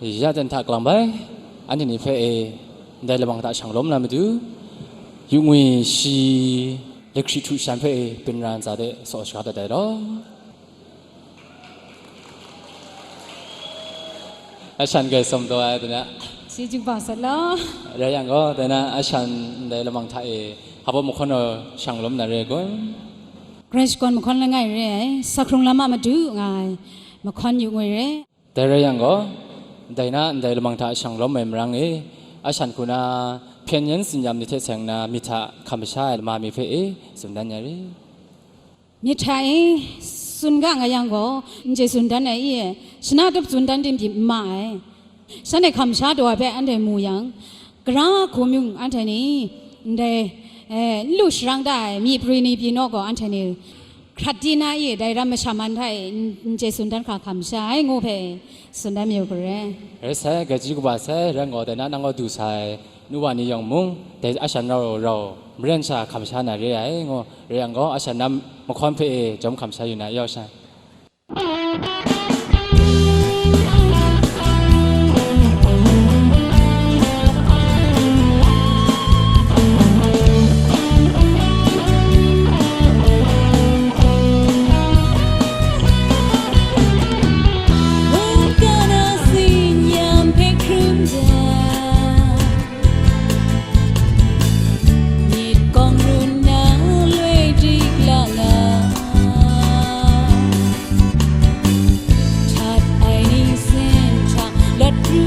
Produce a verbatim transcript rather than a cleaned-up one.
Ya jan hta galang bai, anhte ni hpe e, ndai lamang hta shanglawm na matu, yu ngwi shi lahkri htu shan hpe e, byin ra ntsa de saw shaga dat ai law. Ashan grai tsawm taw ai, dai na. Shi jingba sat law. Rai yang gaw, dai na ashan ndai lamang hta e, hpa baw mahkawn naw shanglawm na re ai kun? Grai shakawn mahkawn langai re ai, sa hkrung lam a madu nga ai, mahkawn yu ngwi re. Dai rai yang gaw, dai na ndai lamang hta shanglawm ai marang e, ashan hku na hpyen yen tsinyam ni hte seng na myit hta hkam masha ai lama mi hpe e, tsun dan ya re. Myit hta e, tsun ga nga yang gaw, n chye tsun dan ai i e, shana tup tsun dan tim pyi n ma ai. Shanhte hkam sha daw ai hpe anhte mu yang, gara hku mung anhte ni, ndai, eh, n lu sharang da ai myi prwi ni pyi naw gaw, anhte ni hkrat di na i, dai ram masha man hta e, n, n chye tsun dan hkra hkam sha ai ngu hpe tsun dan mayu kare. Rai sai, gaji kaba sai, rai gaw, dai na nang gaw du sai, nu wa ni yawng mung, dai ashan rau rau, maren sha hkam sha na re ai, ngu, rai yang gaw, ashan na mahkawn hpe e jawm hkam sha yu na, yau sha. Mungkan asin yam hpe hkrum jang, myit kawng run na loi dik la la. Htat ai ningsin hta lawt pru